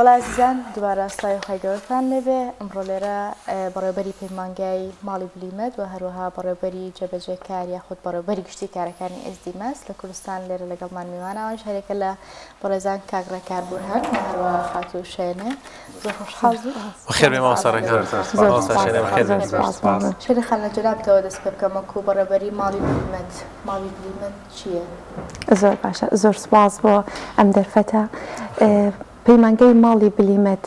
بەڵێ ئازیزان دووبارە سڵاوی خوای گەورەتان لێبێ، ئەمڕۆ لێرە بەڕێوبەری پەیمانگای ماڵی بلیمەت و هەروەها بەڕێوبەری جێبەجێکار یاخود بەڕێوبەری گشتی کارەکانی ئێس دی ماس لە کوردستان لێرە لەگەڵمان میوانە، ئەوانیش هەریەکە لە بەڕێزان کاک ڕێکار بورهان و هەروەها خاتوو شێنێ. زۆر خۆشحاڵ بووین. بەخێر بێ مامۆستا ڕێکار. مامۆستا شێنێ بەخێر بێن. شێنێ خان لە جەنابتەوە دەست پێ بکەم وەکوو بەڕێوبەری ماڵی بلیمەت، ماڵی بلیمەت چییە؟ زۆر باشە زۆر سوپاس بۆ ئەم دەرفەتە. پەیمانگای ماڵی بلیمەت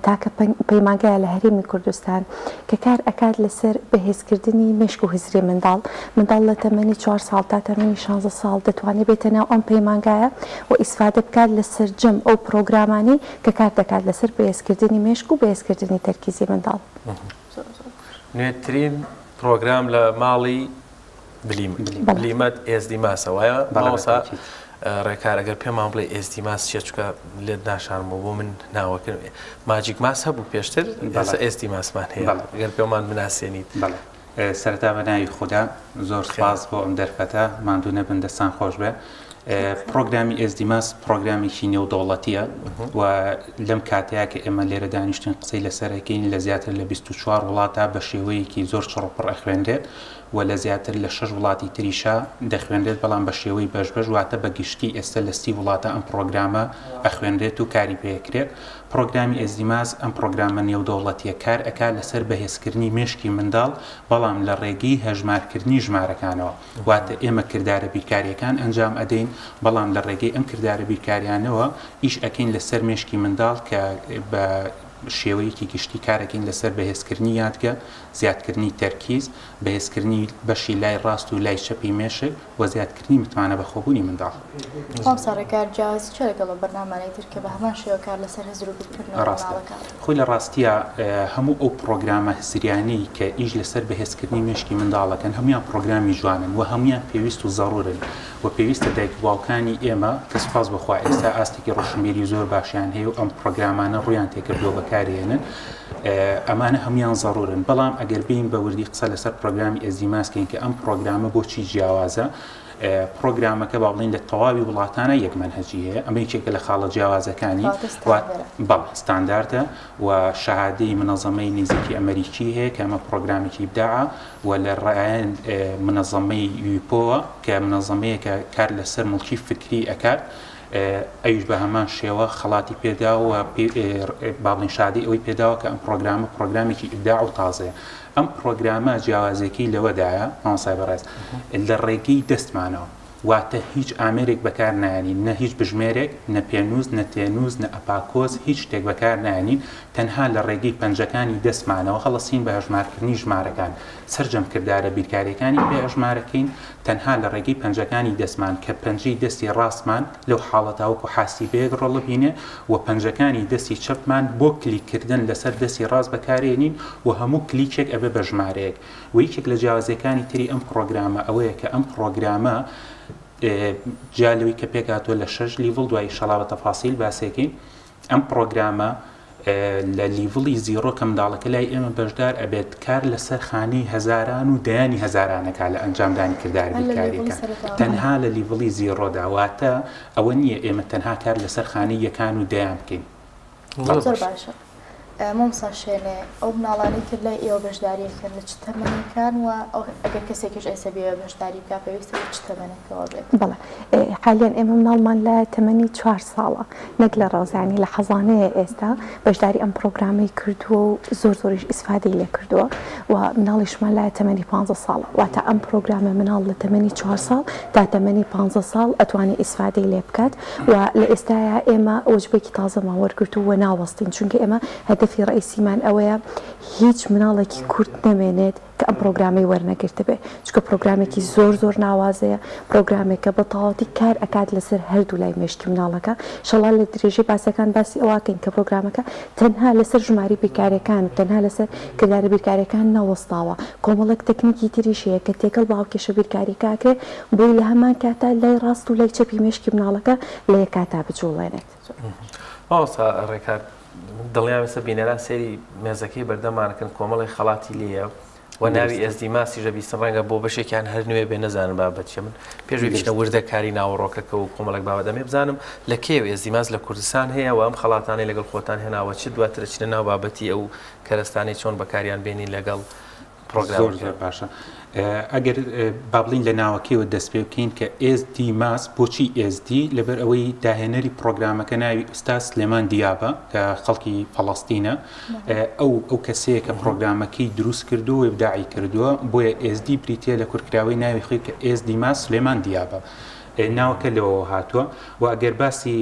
تاکە پەیمانگایە لە هەرێمی کوردستان کە کار ئەکات لەسەر بەهێزکردنی مێشک و هزری منداڵ. منداڵ لە تەمەنی چوار ساڵ تا تەمەنی 16 ساڵ دەتوانێت بێتە ناو ئەم پەیمانگایە و ئیسفادە بکات لە سەرجەم ئەو پرۆگرامانەی کە کار دەکات لەسەر بەهێزکردنی مێشک و بەهێزکردنی تەرکیزی منداڵ. نوێترین پرۆگرام لە ماڵی بلیمەت ئێزدی ماسە وایە مامۆستا ڕێکار ئەگەر پێمان بڵێ ئێزدی ماس چیە چونکە لێت ناشارمەوە بۆ من ناوەکە ماجیک ماس هەبوو پێشتر ئێستا ئێزدی ماسمان هەیە ئەگەر پێمان بناسێنیت. بەڵێ سەرەتا بە ناوی خودا زۆر سپاس بۆ ئەم دەرفەتە ماندوو نەبن دەستان خۆش بێ. پرۆگرامی ئێزدیماس پرۆگرامێکی نێودەوڵەتیە و لەم کاتەیە کە ئێمە لێرە دانیشتین قسەی لەسەرەکەین لە زیاتر لە 24 وڵاتە بە شێوەیەکی زۆر چڕوپڕ ئەخوێنرێت و لە زیاتر لە شەش وڵاتی تریشا دەخوێنرێت بەڵام بە شێوەی بەش بەش واتە بە گشتی ئێستا لە 30 وڵاتە ئەم پرۆگرامە ئەخوێنرێت و کاری پێکرێت. پرۆگرامی ئێزدیماس ئەم پرۆگرامە نێودەوڵەتیە کار ئەکات لەسەر بەهێزکردنی مێشکی منداڵ بەڵام لە ڕێگەی هەژمارکردنی ژمارەکانەوە واتە ئێمە کردارە بیرکاریەکان ئەنجام ئەدەین بەڵام لە ڕێگەی ئەم کردارە بیرکاریانەوە ئیش ئەکەین لەسەر مێشکی منداڵ کە بە شێوەیەکی گشتی کارەکەین لەسەر بەهێزکردنی یادگە، زیادکردنی تەرکیز، بەهێزکردنی بەشی لای ڕاست و لای چەپی مێشک و زیادکردنی متمانە بەخۆبوونی منداڵ. مامۆستا ڕێکار جیاوازی چیە لەگەڵ ئەو بەرنامانەی تر کە بە هەمان شێوە کار لەسەر هزر و بیرکردنەوەی ڕاستە. منداڵەکان؟ خۆی لە ڕاستیا هەموو ئەو پڕۆگرامە هزریانەی کە ئیش لەسەر بەهێزکردنی مێشکی منداڵەکەن هەموویان پڕۆگرامی جوانن و هەموویان پێویست و زەڕوورن و پێویستە دایک و باوکانی ئێمە کە سوپاس بۆ خوا ئێستا ئاستێکی ڕۆشنبیری زۆر باشیان هەیە و ئەم پڕۆگرامانە ڕوویان تێکردووە بەکارێنن ئەمانە هەموویان زەڕوورن بەڵام ئەگەر بێین بە وردی قسە لەسەر پڕۆگرامی ئێزدیماس کەین کە ئەم پڕۆگرامە بۆچی جیاوازە پڕۆگرامەکە با بڵێین لە تەواوی وڵاتانە یەک مەنهەجی هەیە ئەمە یەکێکە لە خاڵە جیاوازەکانی بەڵێ ستانداردە و شەهادەی منەزەمەی نزیکی ئەمریکی هەیە کە ئەمە پڕۆگرامێکی ئیبداعە و لە ڕایەن منەزەمەی یویپۆوە کە منەزەمەیەکە کار لەسەر موڵکی فکری ئەکات ئەویش بە هەمان شێوە خەڵاتی پێداوە و با بڵێین شادەی ئەوەی پێداوە کە ئەم پڕۆگرامە پڕۆگرامێکی ئیبداع و تازەیە. ئەم پڕۆگرامە جیاوازیەکەی لەوەدایە مامۆستای بەڕێز لە ڕێگەی دەستمانەوە واتە هیچ ئامێرێک بەکار نایەنین نە هیچ بژمێرێک نە پێنووس نە تێنووس نە ئەپاکۆس هیچ شتێک بەکار نایەنین تەنها لە ڕێگەی پەنجەکانی دەستمانەوە هەڵەسین بە هەژمارکردنی ژمارەکان سەرجەم کردارە بیرکاریەکانی پێ ئەژمارەکەین تەنها لە ڕێگەی پەنجەکانی دەستمان کە پەنجەی دەستی ڕاستمان لەو حاڵەتە وەکو حاسیبەیەک ڕۆڵبینێ و پەنجەکانی دەستی چەپمان بۆ کلیک کردن لەسەر دەستی ڕاست بەکارێنین و هەموو کلیکێک ئەبێ بە ژمارەیەک و یەکێک لە جیاوازیەکانی تری ئەم پڕۆگرامە ئەوەیە کە ئەم پڕۆگرامە جیا لەوەی کە پێکهاتووە لە شەش level دوای ئیشەڵا بە تەفاسیل باسێکین ئەم پڕۆگرامە لە level ی zero کە منداڵەکە لای ئێمە بەشدار ئەبێت کار لەسەر خانەی هەزاران و دەیانی هەزارانەکە لە ئەنجامدانی کردار بیرکاریەکان تەنها لە level ی zero دا واتە ئەوە نییە ئێمە تەنها کار لەسەر خانەی یەکان و دەیان بکەین. زۆر باشە مامۆستا شێنێ ئەو مناڵانەی کە لای ئێوە بەشداری ئەکەن لە چ تەمەنێکان و ئەگەر کەسێکیش ئێستا بیەوێ بەشداری بکا پێویستە لە چ تەمەنێکەوە بێت؟ بەڵێ حالیەن ئێمە مناڵمان لە تەمەنی چوار ساڵە نەک لە ڕەوزانی لە حەزانەیە ئێستا بەشداری ئەم پرۆگرامەی کردووە و زۆر زۆریش ئیسفادەی لێ کردووە و مناڵیشمان لای تەمەنی 15 ساڵە واتە ئەم پرۆگرامە مناڵ لە تەمەنی چوار ساڵ تا تەمەنی 15 ساڵ ئەتوانێ ئیسفادەی لێ بکات و لە ئێستایا ئێمە وەجبێکی تازەمان وەرگرتوو و ناوەستین چونکە ئێمە هەدەفی ڕەئیسیمان ئەوەیە هیچ مناڵێکی کورد نەمێنێت کە ئەم پرۆگرامەی وەرنەگرتبێ چونکە پرۆگرامێکی زۆر زۆر ناوازەیە پرۆگرامێکە بە تەواوەتی کار ئەکات لەسەر هەردوو لای مێشکی مناڵەکە ئیشەڵا لە درێژەی باسەکان باسی ئەوە ئەکەین کە پرۆگرامەکە تەنها لەسەر ژماری بیرکاریەکان و تەنها لەسەر کردارە بیرکاریەکان نەوەستاوە کۆمەڵێک تەکنیکی تریش هەیە کە تێکەڵ بە هاوکێشە بیرکاریەکە ئەکرێ بۆی لە هەمان کاتا لای ڕاست و لای چەپی مێشکی مناڵەکە لە یەک کاتا بجوڵێنێت. مامۆستا ڕێکار دڵنیام ئێستا بینەران سەیری مێزەکەی بەردەمانەکەن کۆمەڵێک خەڵاتی لێیە. و ناوی ئێزدیماسیش دەبیستن ڕەنگە بۆ بەشێکیان هەر نوێ بێ نەزانن بابەت چیە من پێش ئەوەی بچینە وردەکاری ناوەڕۆکەکە و کۆمەڵێک بابەت ئەمێ بزانم لە کەیەوە ئێزدیماس لە کوردستان هەیە و ئەم خەڵاتانەی لەگەڵ خۆتان هێناوە چ دواتر چینە ناو بابەتی ئەو کەرەستانەی چۆن بەکاریان بێنین لەگەڵ زۆر زۆر باشە ئەگەر با بڵین لە ناوەکەیەوە دەست پێ بکەین کە ئێس دی ماس بۆچی ئێس دی لەبەر ئەوەی داهێنەری پرۆگرامەکە ناوی ئوستاز سلێمان دیابە کە خەڵکی فەڵەستینە ئەو ئەو کەسەیە کە پرۆگرامەکەی دروست کردو و ئیبداعی کردووە بۆیە ئێس دی بریتە لە کورتکراوەی ناوی خۆی کە ئێس دی ماس سلێمان دیابە ناوەکە لەوەوە هاتووە و ئەگەر باسی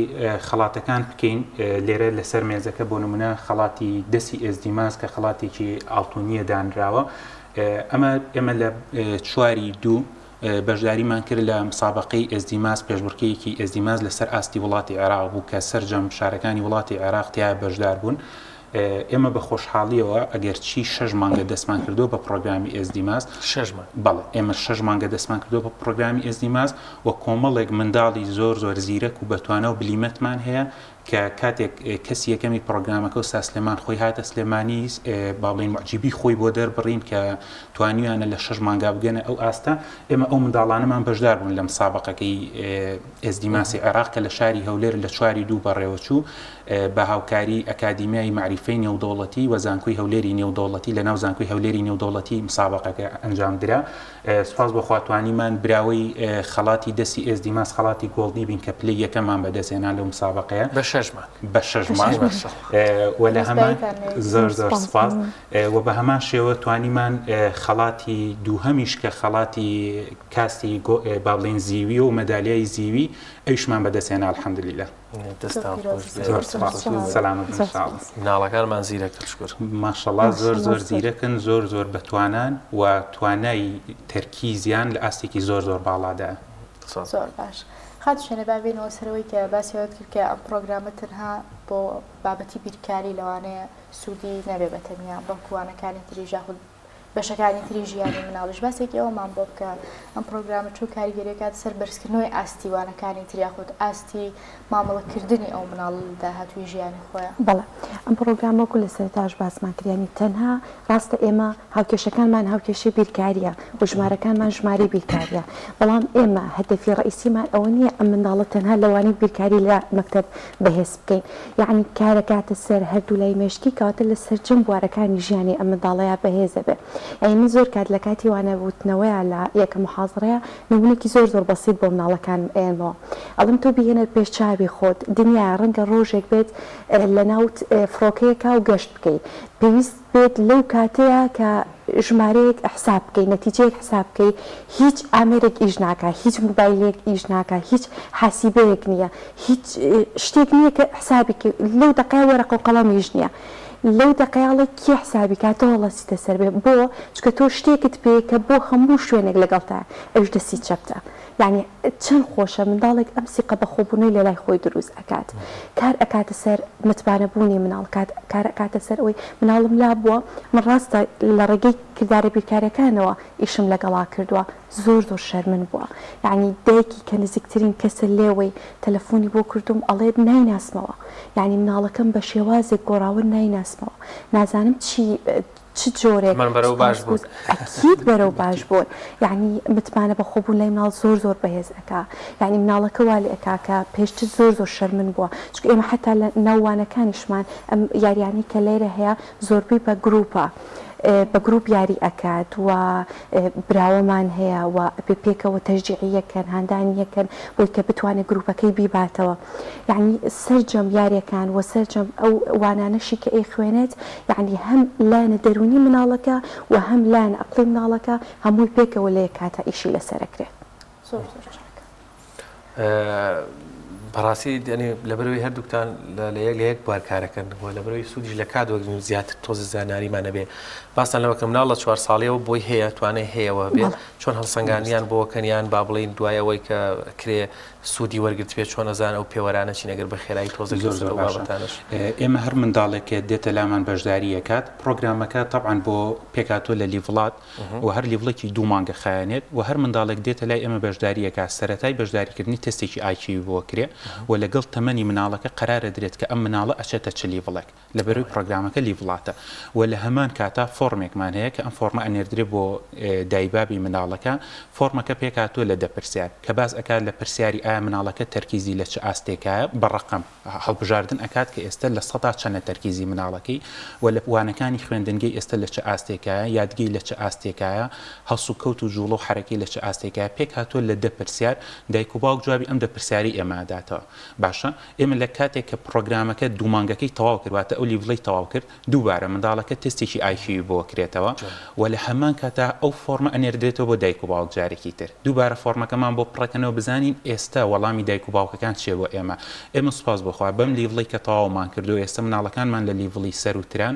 خەڵاتەکان بکەین لێرە لەسەر مێزەکە بۆ نمونە خەڵاتی دەسی ئێزدیماس کە خەڵاتێکی ئاڵتونیە دانراوە ئەمە ئێمە لە چواری دوو بەشداریمان کرد لە مسابقەی ئێزدیماس پێشبڕکێیەکی ئێزدیماس لەسەر ئاستی وڵاتی عێراق بوو کە سەرجەم شارەکانی وڵاتی عێراق تیا بەشدار بوون. ئێمە بە خۆشحاڵیەوە ئەگەر چی شەش مانگە دەستمان کردووە بە پڕۆگرامی ئێزدیماس شەش مانگ بەڵێ ئێمە شەش مانگە دەستمان کردووە بە پڕۆگرامی ئێزدیماس و کۆمەڵێک منداڵی زۆر زۆر زیرەک و بەتوانا و بلیمەتمان هەیە کە کاتێک کەسی یەکەمی پڕۆگرامەکە و ساسلێمان خۆی هاتە سلێمانی با بڵێین موعجیبی خۆی بۆ دەربڕین کە توانیویانە لە شەش مانگا بگەنە ئەو ئاستە ئێمە ئەو منداڵانەمان بەشدار بوون لە مسابقەکەی ئێزدیماسی عێراق کە لە شاری هەولێر لە چواری دوو بەڕێوەچوو بە هاوکاری ئەکادیمیای مەعریفەی نێودەوڵەتی و زانکۆی هەولێری نێودەوڵەتی لە ناو زانکۆی هەولێری نێودەوڵەتی مسابقەکە ئەنجام درا. سوپاس بۆ خوا توانیمان براوەی خەڵاتی دەستی ئێزدیماس خەڵاتی gold ی بین کە پلەی یەکەممان بەدەستهێنا لەو مسابقەیە. بە شەش مانگ. بە شەش مانگ و لە هەمان زۆر زۆر سوپاس و بە هەمان شێوە توانیمان خەڵاتی دووهەمیش کە خەڵاتی کاسی با بڵێین زیوی و مەدالیای زیوی ئەویشمان بەدەستهێنا الحمدللە. دەستان خۆش بێت. زۆر سپاس سەلامەت بن ان شاء اللە. مناڵەکانمان زیرەکن شکر. ماشەڵا زۆر زۆر زیرەکن زۆر زۆر بەتوانان و توانای تەرکیزیان لە ئاستێکی زۆر زۆر باڵادایە. زۆر باش خاتوو شێنێ با بێینەوە سەر ئەوەی کە باسی ئەوەت کرد کە ئەم پڕۆگرامە تەنها بۆ بابەتی بیرکاری لەوانەیە سوودی نەبێ بە تەنیا بەڵکو وانەکانی تریش یاخود بەشەکانی تری ژیانی مناڵیش باسێکی ئەوەمان بۆ بکە ئەم پرۆگرامە چۆن کاریگەری ئەکاتە سەر بەرزکردنەوەی ئاستی وانەکانی تر یاخود ئاستی مامەڵەکردنی ئەو مناڵە لە داهاتووی ژیانی خۆیا. بەڵێ ئەم پرۆگرامە وەکو لە سەرەتاش باسمان کرد یانی تەنها ڕاستە ئێمە هاوکێشەکانمان هاوکێشەی بیرکاریە و ژمارەکانمان ژمارەی بیرکاریە بەڵام ئێمە هەدەفی ڕەئیسیمان ئەوە نیە ئەم منداڵە تەنها لە وانەی بیرکاری لە مەکتەب بەهێز بکەین یەعنی کارەکاتە سەر هەردوولای مێشکی کەواتە لە سەرجەم بوارەکانی ژیانی ئەم منداڵەیا بەهێزەبێ یەعنی من زۆر کات لە کاتی وانە وتنەوەیا لە یەکەم محازەرەیا نمونەکی زۆر زۆر بەسیت بۆ مناڵەکانم ئەیەنمەوە ئەڵێم تۆ بیهێنەر پێش چاوی خۆت دنیا ڕەنگە ڕۆژێک بێت لەناو فڕۆکەیەکا و گەشت بکەی پێویست بێت لەو کاتەیا کە ژمارەیەک حساب بکەی نەتیجەیەک حساب بکەی هیچ ئامێرێک ئیش ناکا هیچ موبایلێک ئیش ناکا هیچ حاسیبەیەک نییە هیچ شتێک نییە کە حسابی کەی لەو دەقەیا وەرەقە و قەڵەمیش نییە لەو دەقەیا ئەڵێ کێ حسابی کا تۆ هەڵەسیتە سەر بێ بۆ چونکە تۆ شتێکت پێیە کە بۆ هەموو شوێنێک لەگەڵتایە ئەویش دەستی چەپتە یانی چەند خۆشە منداڵێک ئەم سیقە بەخۆبوونەی لەلای خۆی دروست ئەکات کار ئەکاتە سەر متمانە بوونی مناڵ کات کار ئەکاتە سەر ئەوەی مناڵم لابووە من ڕاستە لە ڕێگەی کردارە بیرکاریەکانەوە ئیشم لەگەڵا کردووە زۆر زۆر شەرمن بووە یانی دایکی کە نزیکترین کەسە لێوەی تەلەفۆنی بۆ کردووم ئەڵێت نایناسمەوە یانی مناڵەکەم بە شێوازێک گۆڕاوە نایناسمەوە نازانم چی چ جۆرێک من بەرەو باش بوون ئەکید بەرەو باش بوون یعنی متمانە بەخۆبوون لای مناڵ زۆر زۆر بەهێز ئەکا یعنی مناڵەکە وا لێ ئەکا کە پێشتر زۆر زۆر شەرمن بووە چونکە ئێمە حەتا لە ناو وانەکانیشمان ئەم یاریانەی کە لێرە هەیە زۆربەی بە گروپە بە گروپ یاری ئەکات و براوەمان هەیە و ئەبێ پێکەوە تەشجیعی یەکەن هاندانی یەکەن بۆی کە بتوانێت گروپەکەی بیباتەوە یەعنی سەرجەم یاریەکان وە سەرجەم ئەو وانانەشی کە ئەیخوێنێت یەعنی هەم لایەنە دەروونی مناڵەکە وە هەم لایەنە ئەقڵی مناڵەکە هەمووی پێکەوە لە یەک کاتا ئیشی لەسەر ئەکرێ. زۆر زۆر چاکە. بەڕاستی یعنی لەبەرەوەی هەردووکتان لە یەک لە یەک بوار کارەکەن و لەبەرەوەی سوودیش لە کات وەرگرن و زیاتر تۆزە زانیاریمان هەبێ باستان لەوە کە مناڵ لە چوار ساڵیەوە بۆی هەیە توانای هەیەوە بێ چۆن هەڵسەنگاندنیان بۆ کەن یان با بڵێین دوای ئەوەی کە کرێ سوودی وەرگرتبێت چۆن ئەزان ئەو پێوەرانە چین ئەگەر بە خێرایی تۆزێک زۆر لەسەر زۆر ئەو باشە بابەتانەش. ئێمە هەر منداڵێک کە دێتە لامان بەشداری ئەکات پڕۆگرامەکە تەبعەن بۆ پێکهاتووە لە level ات و هەر level ێکی دوو مانگە خایەنێت و هەر منداڵێک دێتە لای ئێمە بەشداری ئەکات سەرەتای بەشداریکردنی تێستێکی IQ ی بۆ ئەکرێ. و لەگەڵ تەمەنی مناڵەکە قەرار ئەدرێت کە ئەم مناڵە ئەچێتە چ level ێک لەبەرەوەی پڕۆگرامەکە level اتە و لە هەمان کاتا فۆڕمێکمان هەیە کە ئەم فۆڕمە ئەنێردرێ بۆ دایبابی مناڵەکە فۆڕمەکە پێکهاتووە لە دە پرسیار کە باس ئەکات لە پرسیاری ئایا مناڵەکە تەرکیزی لە چ ئاستێکایە بە ڕەقەم هەڵبژاردن ئەکات کە ئێستە 100% چەنە تەرکیزی مناڵەکەی و لە وانەکانی خوێندنگەی ئێستە لە چ ئاستێکایە یادگەی لە چ ئاستێکایە هەڵسوکەوت و جوڵە و حەرەکەی لە چ ئاستێکایە پێکهاتووە لە دە پرسیار دایک و باوک جوابی ئەم دە پرسیارەی ئێمە ئەداتەوە باشە ئێمە لە کاتێک کە پڕۆگرامەکە دوو مانگەکەی تەواو کرد واتە ئەو level ەی تەواو کرد دووبارە منداڵەکە تێستێکی IQ ی بۆ کرێتەوە و لە هەمان کاتا ئەو فۆرمە ئەنێردرێتەوە بۆ دایک و باوک جارێکی تر دووبارە فۆرمەکەمان بۆ پڕەکەنەوە بزانین ئێستا وەڵامی دایک و باوکەکان چیە بۆ ئێمە ئێمە سوپاس بۆ خوا بەم level ەی کە تەواومان کردو ئێستا مناڵەکانمان لە level ی سەروتران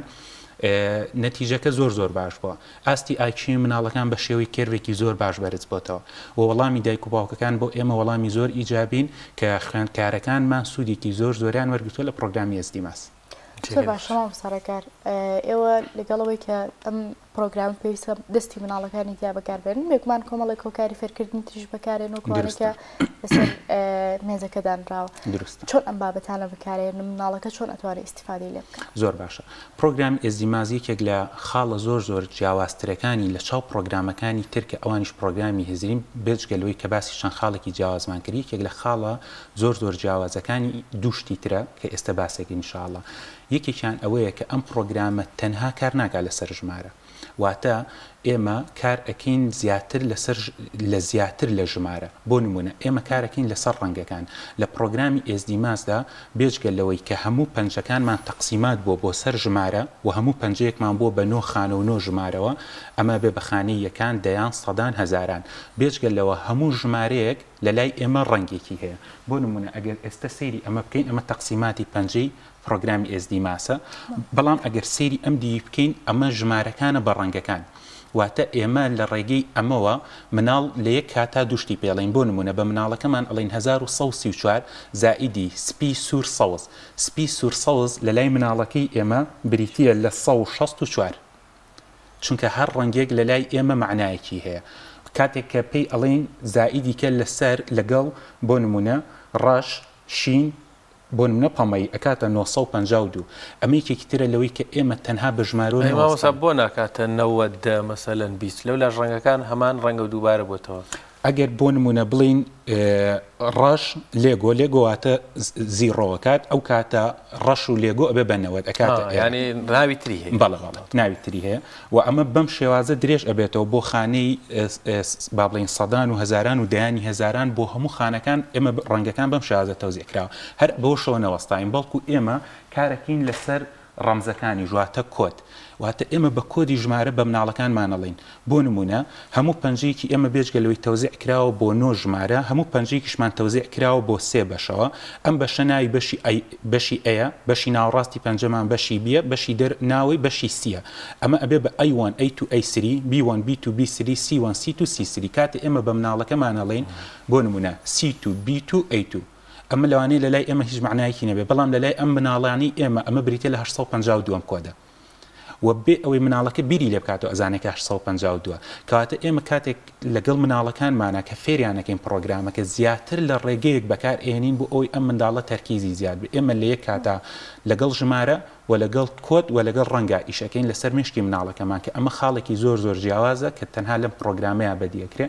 نەتیجەکە زۆر زۆر باش بووە ئاستی IQ ی مناڵەکان بە شێوەی curve ێکی زۆر باش بەرز بۆتەوە و وەڵامی دایک و باوکەکان بۆ ئێمە وەڵامی زۆر ئیجابین کە خوێندکارەکانمان سوودێکی زۆر زۆریان وەرگرتووە لە پڕۆگرامی ئێسدیماس. زۆر باشە مامۆستا ڕێکار ئێوە لەگەڵ ئەوەی کە ئەم پڕۆگرامە پێویستە دەستی مناڵەکانی تیا بەکاربێنن بێگومان کۆمەڵێک هۆکاری فێرکردنی تریش بەکارێن وەکو ئەوانەی کە لەسەر مێزەکە دانراوە دروستە. چۆن ئەم بابەتانە بەکارێنن مناڵەکە چۆن ئەتوانێت ئیستیفادەی لێ بکات؟ زۆر باشە پڕۆگرامی ئێزدیماز یەکێک لە خاڵە زۆر زۆر جیاوازترەکانی لە چاو پڕۆگرامەکانی تر کە ئەوانیش پڕۆگرامی هزرین بێجگە لەوەی کە باسی چەند خاڵێکی جیاوازمان کرد یەکێک لە خاڵە زۆر زۆر جیاوازەکانی دوو شتی ترە کە ئێستە باسێکین ان شاء اللە یەکێکیان ئەوەیە کە ئەم پڕۆگرامە تەنها کار ناکات لەسەر ژمارە واتە ئێمە کار ئەکەین زیاتر لەسەر لە زیاتر لە ژمارە بۆ نمونە ئێمە کارەکەین لەسەر ڕەنگەکان لە پڕۆگرامی ئێسدیماسدا بێجگە لەوەی کە هەموو پەنجەکانمان تەقسیمات بووە بۆ سەر ژمارە و هەموو پەنجەیەکمان بووە بە نۆ خانە و نۆ ژمارەوە ئەمە بێ بە خانەی یەکان دەیان سەدان هەزاران بێجگە لەوە هەموو ژمارەیەک لە لای ئێمە ڕەنگێکی هەیە بۆ نمونە ئەگەر ئێستە سەیری ئەمە بکەین ئەمە تەقسیماتی پەنجەی پڕۆگرامی ئێس دی ماسە بەڵام ئەگەر سەیری ئەم دیوی بکەین ئەمە ژمارەکانە بە ڕەنگەکان واتە ئێمە لە ڕێگەی ئەمەوە مناڵ لە یەک کاتا دوو شتی پێڵین بۆ نمونە بە مناڵەکەمان ئەڵین 1134 زائیدی سپی سوور سەوز سپی سوور سەوز لە لای مناڵەکەی ئێمە بریتییە لە 164 چونکە هەر ڕەنگێک لە لای ئێمە مەعنایەکی هەیە کاتێک کە پێی ئەڵێین زائیدی کە لەسەر لەگەڵ بۆ نمونە ڕەش شین بۆ نمونە پەمەیی ئەکاتە 952 ئەمە یەکێکی ترە لەوەی کە ئێمە تەنها بە ژمارەوە ئەی مامۆستا نەوەستاین. بۆ ناکاتە 90 دە مەسەلەن 20 لەولاش ڕەنگەکان هەمان ڕەنگە و دووبارە بۆتەوە. ئەگەر بۆ نمونە بڵێین ڕەش لێگۆ لێگۆ واتە zero ئەکات ئەو کاتە ڕەش و لێگۆ ئەبێ بە 90 ئەکاتە ئێرە. یانی ناوی تری هەیە. بەڵێ بەڵێ ناوی تری هەیە و ئەمە بەم شێوازە درێژ ئەبێتەوە بۆ خانەی با بڵێین سەدان و هەزاران و دەیانی هەزاران بۆ هەموو خانەکان ئێمە ڕەنگەکان بەم شێوازە تەوزیع کراوە هەر بەوەشەوە نەوەستاین بەڵکو ئێمە کارەکەین لەسەر ڕەمزەکانیش واتە کۆد واتە ئێمە بە کۆدی ژمارە بە مناڵەکانمان ئەڵێین بۆ نموونە هەموو پەنجەیەکی ئێمە بێجگە لەوەی تەوزیع کراوە بۆ نۆ ژمارە هەموو پەنجەیەکیشمان تەوزیع کراوە بۆ سێ بەشەوە ئەم بەشە ناوی بەشی ئەی بەشی ئەیە بەشی ناوەڕاستی پەنجەمان بەشی بیە بەشی دەر ناوەی بەشی سیە ئەمە ئەبێ بە ئەی وەن ئەی تو ئەی سری بی وەن بی تو بی سری سی وەن سی تو سی سری کاتێ ئێمە بە مناڵەکەمان ئەڵێین بۆ نموونە سی تو بی تو ئەی تو ئەمە لەوانەیە لەلای ئێمە هیچ مەعنایەکی نەبێت بەڵام لەلای ئەم مناڵانەی ئێمە ئەمە بریتیە لە 852 ئەم کۆدە و بێ ئەوەی مناڵەکە بیری لێ بکاتەوە ئەزانێت کە 852 کەواتە ئێمە کاتێک لەگەڵ مناڵەکانمانە کە فێریانەکەین پڕۆگرامەکە زیاتر لە ڕێگەیەک بەکار ئێنین بۆ ئەوەی ئەم منداڵە تەرکیزی زیاد بێ ئێمە لە یەک کاتا لەگەڵ ژمارە و لەگەڵ کۆد و لەگەڵ ڕەنگا ئیشەکەین لەسەر مێشکی مناڵەکەمان کە ئەمە خاڵێکی زۆر زۆر جیاوازە کە تەنها لەم پڕۆگرامەیا بەدی ئەکرێ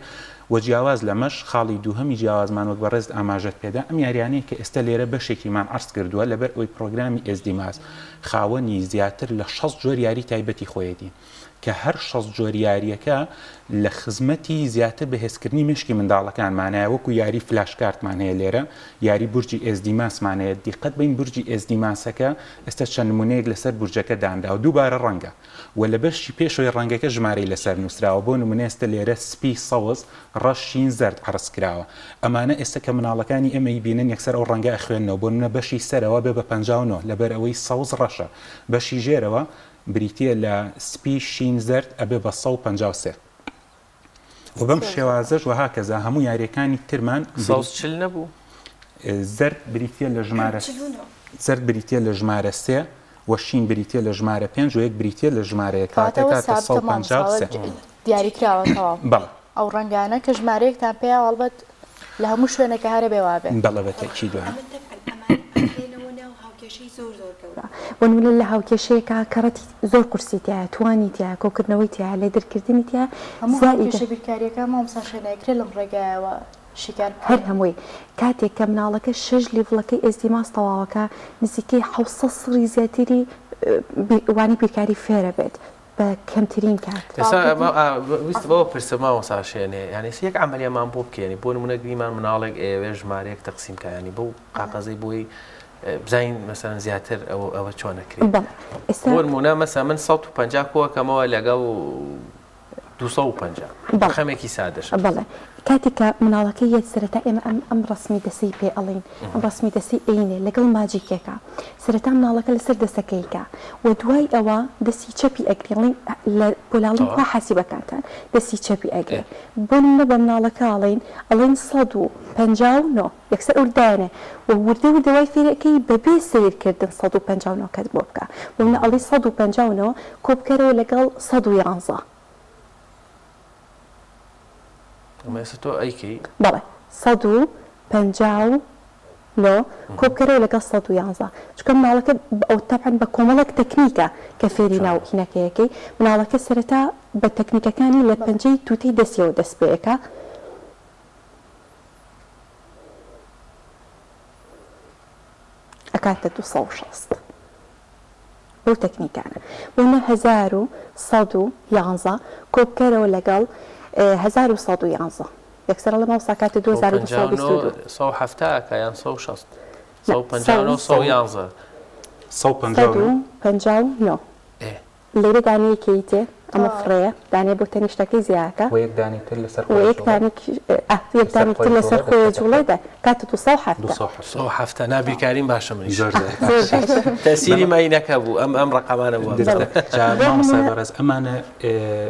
و جیاواز لەمەش خاڵی دووهەمی جیاوازمان وەک بەڕێزت ئاماژەت پێدا ئەم یاریانەیە کە ئێستا لێرە بەشێکیمان عەرز کردووە لەبەر ئەوەی پڕۆگرامی ئێسدیماس خاوەنی زیاتر لە 60 جۆر یاری تایبەتی خۆیەتی کە هەر 60 جۆر یاریەکە لە خزمەتی زیاتر بەهێزکردنی مێشکی منداڵەکانمانایە وەکو یاری flash card مان هەیە لێرە یاری بورجی ئێسدیماسمان هەیە دیقەت بەین بورجی ئێسدیماسەکە ئێستا چەند نمونەیەک لەسەر بورجەکە دانراوە دووبارە ڕەنگە و لە بەشی پێشەوەی ڕەنگەکە ژمارەی لەسەر نووسراوە بۆ نمونە ئێستا لێرە سپی سەوز ڕەش شین زەرد عەرز کراوە ئەمانە ئێستا کە مناڵەکانی ئێمە ئەیبینن یەکسەر ئەو ڕەنگە ئەخوێننەوە بۆ نمونە بەشی سەرەوە بێ بە 59 لەبەر ئەوەی سەوز ڕەشە بەشی ژێرەوە بریتییە لە سپی شین زەرد ئەبێ بە 153 و بەم شێوازەش وهکذا هەموو یاریەکانی ترمان سەوز 40 نەبوو؟ زەرد بریتییە لە ژمارە زەرد بریتییە لە ژمارە سێ و شین بریتییە لە ژمارە پێنج و یەک بریتییە لە ژمارە یەک کەواتە کەواتە کاتە ثابتە مامۆستا 153 دیاری کراوە تەواو بەڵێ. ئەو ڕەنگانە کە ژمارەیەکتان پێیاوە هەڵبەت. لە هەموو شوێنێکا هەر ئەبێ وابێ. بەڵێ بە تەئکید وایە. ئەمە تەبعەن ئەمانە ئەخرێنەوە ناو هاوکێشەی زۆر زۆر گەورە. بۆ نمونە لە هاوکێشەیەکا کەڕەتی زۆر قورسی تیایە، توانی تیایە، کۆکردنەوەی تیایە، لێدەرکردنی تیایە، هەموو زائیدە. هاوکێشە بیرکارییەکان مامۆستا شێنە ئەکرێ لەم ڕێگایەوە شیکار هەر بکرێن؟ هەمووی. کاتێک کە مناڵەکە شەش level ەکەی ئێزدیماس تەواوەکا نزیکەی 700 سڕی زیاتری وانەی بیرکاری فێرەبێت بە کەمترین کات. ئێستا تەواوکردنی. ویستم ئەوە پرسم مامۆستا شێنێ یانی ئێستا یەک عەمەلیەمان بۆ بکە یانی بۆ نمونە گریمان مناڵێک ئەیەوێ ژمارەیەک تەقسیم کا یانی بەو قاقەزەی بۆی بزانین مەسەلەن زیاتر ئەوە ئەوە چۆن ئەکرێ بەڵێ ئێستا بۆ نمونە مەسەلەن من 150 کۆکەمەوە لەگەڵ 250 بەڵێ خەمێکی سادەش بەڵێ کاتێک کە مناڵەکە یەت سەرەتا ئێمە ئەم ئەم ڕەسمی دەسەی پێ ئەڵێین ئەم ڕەسمی دەسەی ئەینێ لەگەڵ ماجیکێکا سەرەتا مناڵەکە لەسەر دەسەکەی کا و دوای ئەوە دەستی چەپی ئەگری ئەڵێین لە پۆلاڵین تەواو کوا حاسیبەکانتان دەستی چەپی ئەگرێ ئێ بۆ نمونە بە مناڵەکە ئەڵێین ئەڵێین 159 یەکسەر ئەو دایەنێ و وردە وردە وای فێری ئەکەی بەبێ سەیر کردن 159 کەت بۆ بکا بۆ نمونە ئەڵێی 159 کۆبکەرەوە لەگەڵ 111. ئەمە ئێستا تۆ ئەیکەی؟ بەڵێ 159 کۆبکەرەوە لەگەڵ 111 چونکە مناڵەکە ئەو تەبعەن بە کۆمەڵێک تەکنیکە کە فێری ناو هینەکەیەکەی مناڵەکە سەرەتا بە تەکنیکەکانی لە پەنجەی توتەی دەستیەوە دەست پێ ئەکا. ئەکاتە 260 بەو تەکنیکانە بۆ نە 1111 کۆبکەرەوە لەگەڵ 1111 یەکسەر ئەڵێ مامۆستا کاتە 2222 170 ئەکا یان 160 159 111 159 ئێ لێرە دانەیەکی تێ ئەمە فڕێیە دانەیە بۆ تەنیشتەکەی زیاکە و یەک دانەی تر لەسەر و یەک یەک دانەی تر لەسەر خۆی جوڵێ دە کاتە 270 270 نا بیرکاریم باشە منیش زۆر زۆر تەسیری ماینەکە بوو ئەم ئەم ڕقەمانە بوو مامۆستا بەڕێز ئەمانە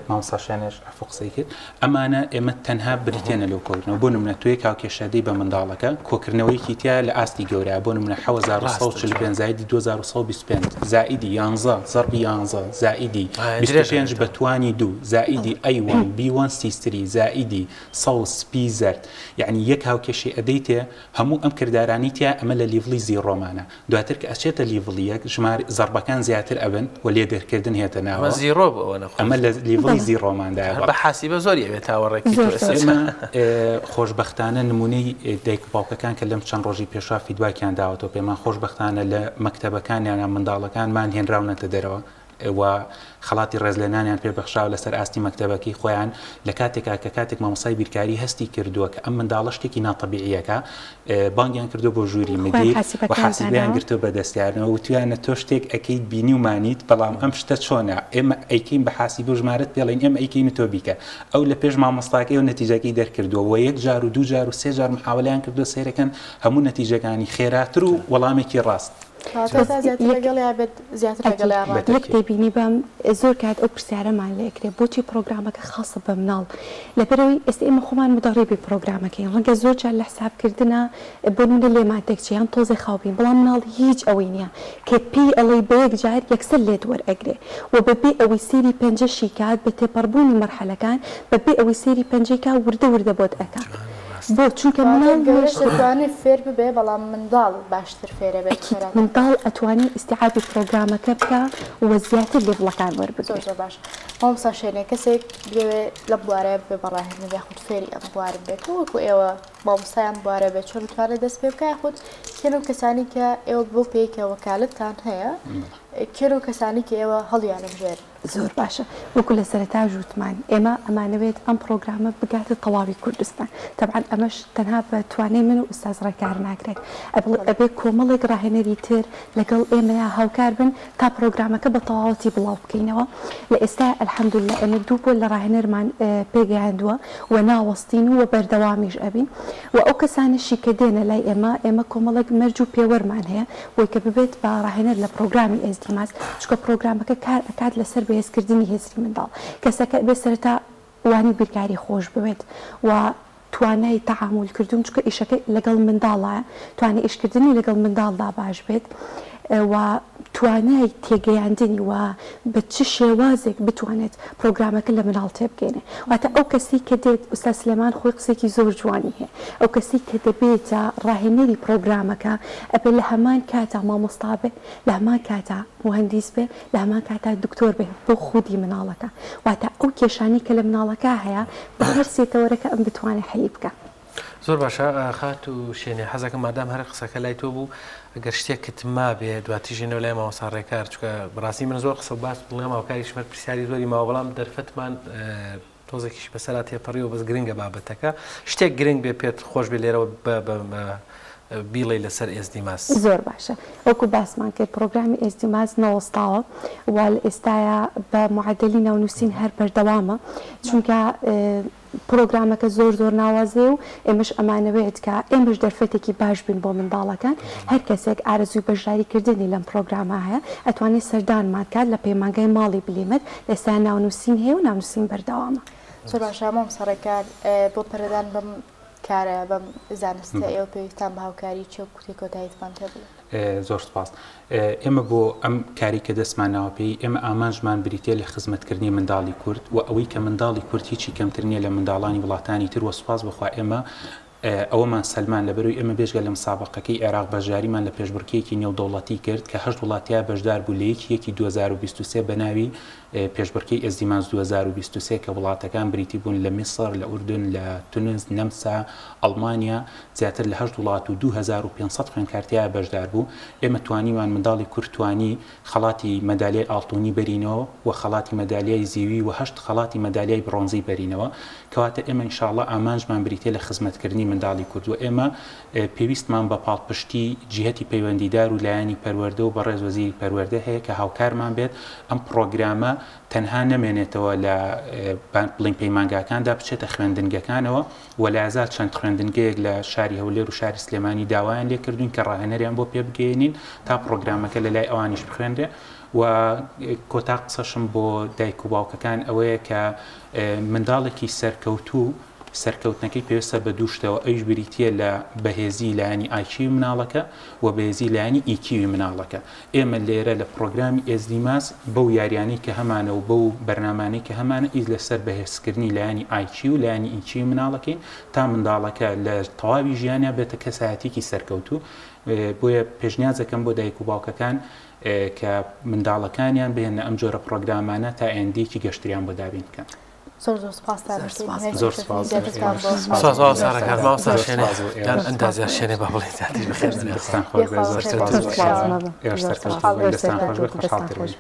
مامۆستا شێنێش عەفو قسەی کرد ئەمانە ئێمە تەنها بریتێنە لەو کۆکردنەوە بۆ نمونە تۆ یەک هاوکێشە دەی بە منداڵەکە کۆکردنەوەیەکی تیا لە ئاستی گەورە بۆ نمونە 7145 زایدی 2125 زائیدی 11 زەربی 11 زائیدی 25 بە توانی دوو زائیدی A1 B1 C3 زائیدی سەوز سپی زەرد یعنی یەک هاوکێشەی ئەدەیتێ هەموو ئەم کردارانی تیا ئەمە لە level ی zero مانە دواتر کە ئەچێتە level ی یەک ژمار زەڕبەکان زیاتر ئەبن و لێدەرکردن هێتە ناوە. ئەمە zero بوو ئەوە نەخۆش. ئەمە لە level ی zero ماندایە. هەر بە حاسیبە زۆری ئەوێ تا وەڕێکی تۆ ئێستا. ئێمە خۆشبەختانە نموونەی دایک و باوکەکان کە لەم چەند ڕۆژی پێشوا feedback یان داوەتەوە پێمان خۆشبەختانە لە مەکتەبەکانیانا منداڵەکانمان هێنراونەتە دەرەوە و خەڵاتی ڕێزلێنانیان پێ بەخشراوە لەسەر ئاستی مەکتەبەکەی خۆیان لە کاتێکا کە کاتێک مامۆستای بیرکاری هەستی کردووە کە ئەم منداڵە شتێکی ناتەبیعیەکە بانگیان کردووە بۆ ژووری مدیر و حاسیبەیان گرتووە بە دەستیانەوە وتویانە تۆ شتێک ئەکەیت بینیومانیت بەڵام ئەم شتە چۆنە ئێمە ئەیکەین بە حاسیبە و ژمارەت پێڵین ئێمە ئەیکەین و تۆ بیکە ئەو لە پێش مامۆستاکەی و نەتیجەکەی دەرکردووە و یەک جار و دوو جار و سێ جار محاولەیان کردووە سەیرەکەن هەموو نەتیجەکانی خێراتر و وەڵامێکی ڕاست یەک تێبینی بەم زۆر کات ئەو پرسیارەمان لێ ئەکرێ بۆچی پڕۆگرامەکە خاصە بە مناڵ لەبەرئەوەی ئێستا ئێمە خۆمان مودەڕیبی پڕۆگرامەکەین ڕەنگە زۆر جار لە حساب کردنا بۆ نمونە لێمان تێکچێ یان تۆزێ خاو بین بەڵام مناڵ هیچ ئەوەی نییە کە پێی ئەڵێی بە یەک جار یەکسەر لێت وەرئەگرێ و بە بێ ئەوەی سەیری پەنجەشی کات بە تێپەڕبوونی مەرحەلەکان بە بێ ئەوەی سەیری پەنجەی کا وردە وردە بۆت ئەکا بۆ چونکە مناڵ گەورەش دەتوانێت فێر ببێ بەڵام منداڵ باشتر فێرە بێت ئەکید منداڵ ئەتوانێ ئیستیعابی پرۆگرامەکە بکا و زیاتر level ەکان وەربگرێ. زۆر زۆر باش مامۆستا شێنێ کەسێک بیەوێ لەم بوارە ببێ بە ڕاهێنەر یاخود فێری ئەم بوارە بێت وەکو ئێوە مامۆستای ئەم بوارە بێت چۆن بتوانێت دەست پێ بکا یاخود کێن ئەو کەسانی کە ئێوە بەو پێی کە وەکالەتتان هەیە کێن ئەو کەسانی کە ئێوە هەڵیانەبژێرن؟ زۆر باشە وەکو لە سەرەتاش وتمان ئێمە ئەمانەوێت ئەم پڕۆگرامە بگاتە تەواوی کوردستان تەبعەن ئەمەش تەنها بە توانای من و ئوستاز ڕێکار ناکرێت ئەبێ کۆمەڵێک ڕاهێنەری تر لەگەڵ ئێمەیا هاوکار بن تا پڕۆگرامەکە بە تەواوەتی بڵاو بکەینەوە لە ئێستا الحمدللە ئێمە دوو پۆل لە ڕاهێنەرمان پێگەیاندووە و ناوەستین و بەردەوامیش ئەبین و ئەو کەسانەشی کە دێنە لای ئێمە ئێمە کۆمەڵێک مەرج و پێوەرمان هەیە بۆی کە ببێت بە ڕاهێنەر لە پڕۆگرامی ئێزدیماس چونکە پڕۆگرامەکە کار ئەکات لەسەر بەهێزکردنی هزری منداڵ کەسەکە ئەبێت سەرەتا وانەی بیرکاری خۆش بوێت و توانای تەعامول کردن چونکە ئیشەکە لەگەڵ منداڵایە توانای ئیشکردنی لەگەڵ منداڵدا باش بێت. و توانای تێگەیاندنی و بە چ شێوازێک بتوانێت پرۆگرامەکە لە مناڵ تێبگەینێ واتە ئەو کەسەی کە دێت ئوستاد سلێمان خۆی قسەیەکی زۆر جوانی هەیە ئەو کەسەی کە دەبێتە ڕاهێنەری پرۆگرامەکە ئەبێ لە هەمان کاتا مامۆستا بێ لە هەمان کاتا موهەندیس بێ لە هەمان کاتا دکتۆر بێ بۆ خودی مناڵەکە واتە ئەو کێشانەی کە لە مناڵەکە هەیە بە هەر سێ تەوەرەکە ئەم بتوانێ حەلی بکا. زۆر باشە خاتوو شێنێ حەزەکەم مادام هەر قسەکە لای تۆ بوو ئەگەر شتێکت مابێ دواتریش ێنەوە لای مامۆستا ڕێکار چونکە بەڕاستی من زۆر قسە و باس دڵنیام هاوکاریشم هەر پرسیاری زۆری ماوە بەڵام دەرفەتمان تۆزێکیش بەسەرا تێپەڕیوە بەس گرنگە بابەتەکە شتێک گرنگ بێ پێت خۆش بێ لێرەوە بیڵێ لەسەر ئێزدیماس. زۆر باشە وەکو باسمان کرد پڕۆگرامی ئێزدیماس نەوەستاوە و لە ئێستایا بە معەدەلی ناونووسین هەر بەردەوامە چونکە پڕۆگرامەکە زۆر زۆر ناوازەیە و ئێمەش ئەمانەوێت کە ئێمەش دەرفەتێکی باش بین بۆ منداڵەکان، هەر کەسێک ئارەزووی بەشداری کردنی لەم پڕۆگرامە هەیە ئەتوانێت سەردانمان کات لە پەیمانگای ماڵی بلیمەت، ئێستا ناونووسین هەیە و ناونووسین بەردەوامە. زۆر باشە مامۆستا ڕێکار، بۆ پەرەدان بەم کارە، بەم زانستە ئێوە پێویستتان بە هاوکاری چیە و کوتەی کۆتاییتمان پێ بڵێ؟ زۆر سوپاس. ئێمە بۆ ئەم کارەی کە دەستمان ناوە پێی، ئێمە ئامانجمان بریتیە لە خزمەتکردنی منداڵی کورد و ئەوەی کە منداڵی کورد هیچی کەمتر نیە لە منداڵانی وڵاتانی تر و سوپاس بۆ خوا ئێمە ئەوەمان سەلمان لەبەرئەوەی ئێمە بێجگە لە مسابەقەکەی عێراق بەشداریمان لە پێشبڕکێیەکی نێودەوڵەتی کرد کە هەشت وڵات تیا بەشدار بوو لە یەکی یەکی 2023 بە ناوی پێشبڕکێی ئێزدیماس 2023 کە وڵاتەکان بریتی بوون لە میسڕ، لە ئوردن، لە تونس، نەمسا، ئەڵمانیا، زیاتر لە هەشت وڵات و 2500 خوێندکار تیایا بەشدار بوو، ئێمە توانیمان منداڵی کورد توانی خەڵاتی مەدالیای ئاڵتونی بەرینەوە و خەڵاتی مەدالیای زیوی و هەشت خەڵاتی مەدالیای بڕۆنزی بەرینەوە، کەواتە ئێمە ان شاء اللە ئامانجمان بریتیە لە خزمەتکردنی منداڵی کورد و ئێمە پێویستمان بە پاڵپشتی جیهەتی پەیوەندیدار و لایەنی پەروەردە و بەڕێز وەزیری پەروەردە هەیە کە هاوکارمان بێت ئەم پڕۆگرامە تەنها نەمێنێتەوە لە بڵێین پەیمانگاکاندا بچێتە خوێندنگەکانەوە و لازال چەند خوێندنگەیەک لە شاری هەولێر و شاری سلێمانی داوایان لێکردوین کە ڕاهێنەریان بۆ پێبگەیەنین تا پڕۆگرامەکە لە لای ئەوانیش بخوێنرێ و کۆتا قسەشم بۆ دایک و باوکەکان ئەوەیە کە منداڵێکی سەرکەوتوو سەرکەوتنەکەی پێویستە بە دوو شتەوە، ئەویش بریتییە لە بەهێزیی لایەنی ئایکیوی مناڵەکە و بەهێزیی لایەنی ئیکیوی مناڵەکە. ئێمە لێرە لە پڕۆگرامی ئێزدیماس بەو یاریانەی کە هەمانە و بەو بەرنامانەی کە هەمانە ئیش لەسەر بەهێزکردنی لایەنی ئایکیو و لایەنی ئیکیوی مناڵەکەین تا منداڵەکە لە تەواوی ژیانیا بێتە کەسایەتییەکی سەرکەوتوو. بۆیە پێشنیاز دەکەم بۆ دایک و باوکەکان کە منداڵەکانیان بهێننە ئەم جۆرە پڕۆگرامانە تا ئایندەیەکی گەشتریان بۆ دابین بکەن. زۆر زۆر سپاستان دەکەین. زۆر سپاس. سپاس مامۆستا ڕێکار مامۆستا شێنێ یان ئەندازیار شێنێ با بڵێین زیاتر بەخێر بێن. دەستان خۆش بێت زۆر سپاس. ئێوەش سەرکەوتوو بن دەستان خۆش بێت خۆشحاڵتر بین.